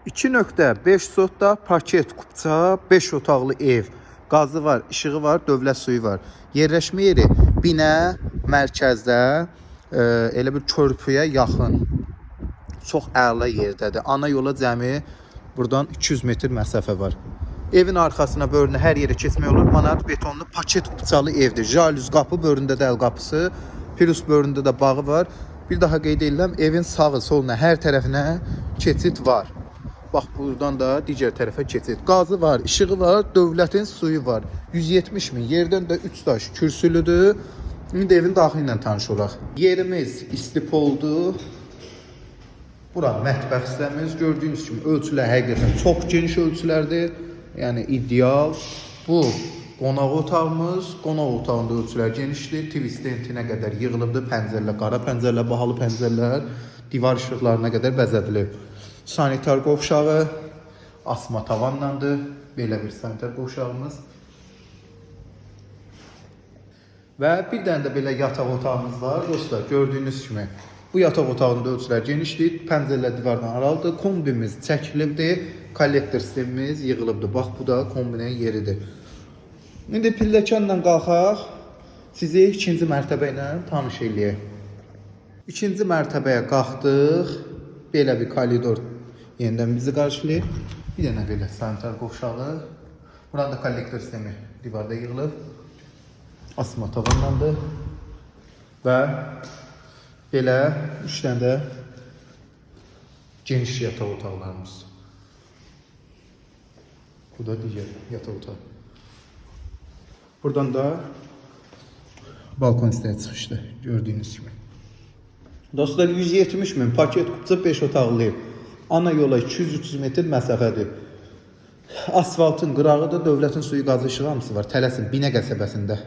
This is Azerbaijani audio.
2.5 sotda paket kupça 5 otaqlı ev. Qazı var, işığı var, dövlət suyu var. Yerləşmə yeri Binə mərkəzdə, elə bir körpüyə yaxın. Çox əla yerdədir. Ana yola cəmi buradan 200 metr məsafə var. Evin arxasına, böyrünə hər yerə keçmək olur. Manat betonlu paket kupçalı evdir. Jalüz qapı, böyründə də əl qapısı, plus böyründə də bağı var. Bir daha qeyd edirəm, evin sağı, soluna, hər tərəfinə keçid var. Bax buradan da digər tərəfə keçid. Qazı var, işığı var, dövlətin suyu var. 170 min yerdən də 3 daş kürsülüdür. İndi evin daxili ilə tanış olaq. Yerimiz istipoldur. Bura mətbəx hissəmiz. Gördüyünüz kimi ölçülər həqiqətən çox geniş ölçülərdir. Yəni ideal. Bu qonaq otağımız. Qonaq otağında ölçülər genişdir. TV stentinə qədər yığılıbdır. Pəncərələr, qara pəncərələr, bahalı pəncərələr, divar işıqlarına qədər bəzədilib. Sanitar qovşağı asma tavanlandır. Belə bir sanitar qovşağımız. Və bir dənə də belə yataq otağımız var dostlar, gördüyünüz kimi. Bu yataq otağında ölçülər genişdir, pəncərələr divardan aralıdır, kombimiz çəkilibdir, kollektor sistemimiz yığılıbdır. Bax bu da kombinin yeridir. İndi pilləkənlə qalxaq, sizi ikinci mərtəbə ilə tanış eləyək. İkinci mərtəbəyə qalxdıq. Belə bir koridor yenidən bizi qarşılayır. Bir dənə belə sanitar qovşağı. Buranın da kollektor sistemi divarda yığılıb. Asma tavanlandı. Və belə 3 dənə də geniş yataq otaqlarımız. Bu da digər yataq otağı. Buradan da balkon hissəyə çıxışdır, gördüyünüz kimi. Dostlar 170 min paket kupça 5 otaqlı ev. Ana yola 200-300 metr məsafədir. Asfaltın qırağıdır, dövlətin suyu, qazı, işığı hamısı var. Tələsin Binə qəsəbəsində.